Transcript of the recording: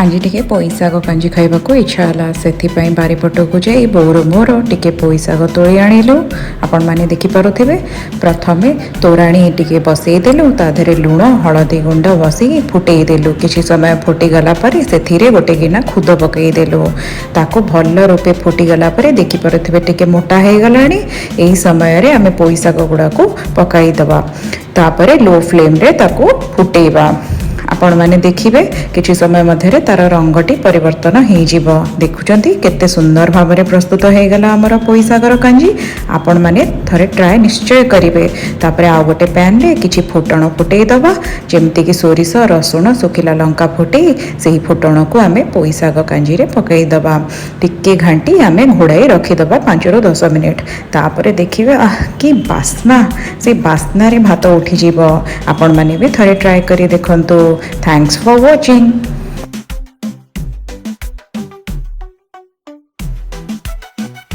ଆଜି ଟିକେ ପୋଇଶାଗ କାଞ୍ଜି ଖାଇବାକୁ ଇଚ୍ଛା ହେଲା। ସେଥିପାଇଁ ବାରିପଟକୁ ଯାଇ ବୋଉର ମୋର ଟିକେ ପୋଇଶାଗ ତୋଳି ଆଣିଲୁ। ଆପଣମାନେ ଦେଖିପାରୁଥିବେ, ପ୍ରଥମେ ତୋରାଣୀ ଟିକେ ବସେଇଦେଲୁ। ତା ଦେହରେ ଲୁଣ, ହଳଦୀ ଗୁଣ୍ଡ ବସେଇ ଫୁଟେଇ ଦେଲୁ। କିଛି ସମୟ ଫୁଟିଗଲା ପରେ ସେଥିରେ ଗୋଟେ ଗିନା ଖୁଦ ପକେଇଦେଲୁ। ତାକୁ ଭଲ ରୂପେ ଫୁଟିଗଲା ପରେ ଦେଖିପାରୁଥିବେ, ଟିକେ ମୋଟା ହେଇଗଲାଣି। ଏହି ସମୟରେ ଆମେ ପୋଇଶାଗ ଗୁଡ଼ାକୁ ପକାଇଦେବା। ତାପରେ ଲୋ ଫ୍ଲେମ୍ରେ ତାକୁ ଫୁଟେଇବା। ଆପଣମାନେ ଦେଖିବେ, କିଛି ସମୟ ମଧ୍ୟରେ ତାର ରଙ୍ଗଟି ପରିବର୍ତ୍ତନ ହେଇଯିବ। ଦେଖୁଛନ୍ତି, କେତେ ସୁନ୍ଦର ଭାବରେ ପ୍ରସ୍ତୁତ ହେଇଗଲା ଆମର ପୋଇଶାଗର କାଞ୍ଜି। ଆପଣମାନେ ଥରେ ଟ୍ରାଏ ନିଶ୍ଚୟ କରିବେ। ତାପରେ ଆଉ ଗୋଟେ ପ୍ୟାନ୍ରେ କିଛି ଫୁଟଣ ଫୁଟେଇ ଦେବା, ଯେମିତିକି ସୋରିଷ, ରସୁଣ, ଶୁଖିଲା ଲଙ୍କା ଫୁଟେଇ ସେହି ଫୁଟଣକୁ ଆମେ ପୋଇଶାଗ କାଞ୍ଜିରେ ପକାଇଦେବା। ଟିକେ ଘାଣ୍ଟି ଆମେ ଘୋଡ଼ାଇ ରଖିଦେବା 5ରୁ 10 ମିନିଟ୍। ତାପରେ ଦେଖିବେ, ଆଃ, କି ବାସ୍ନା! ସେ ବାସ୍ନାରେ ଭାତ ଉଠିଯିବ। ଆପଣମାନେ ବି ଥରେ ଟ୍ରାଏ କରି ଦେଖନ୍ତୁ। Thanks for watching.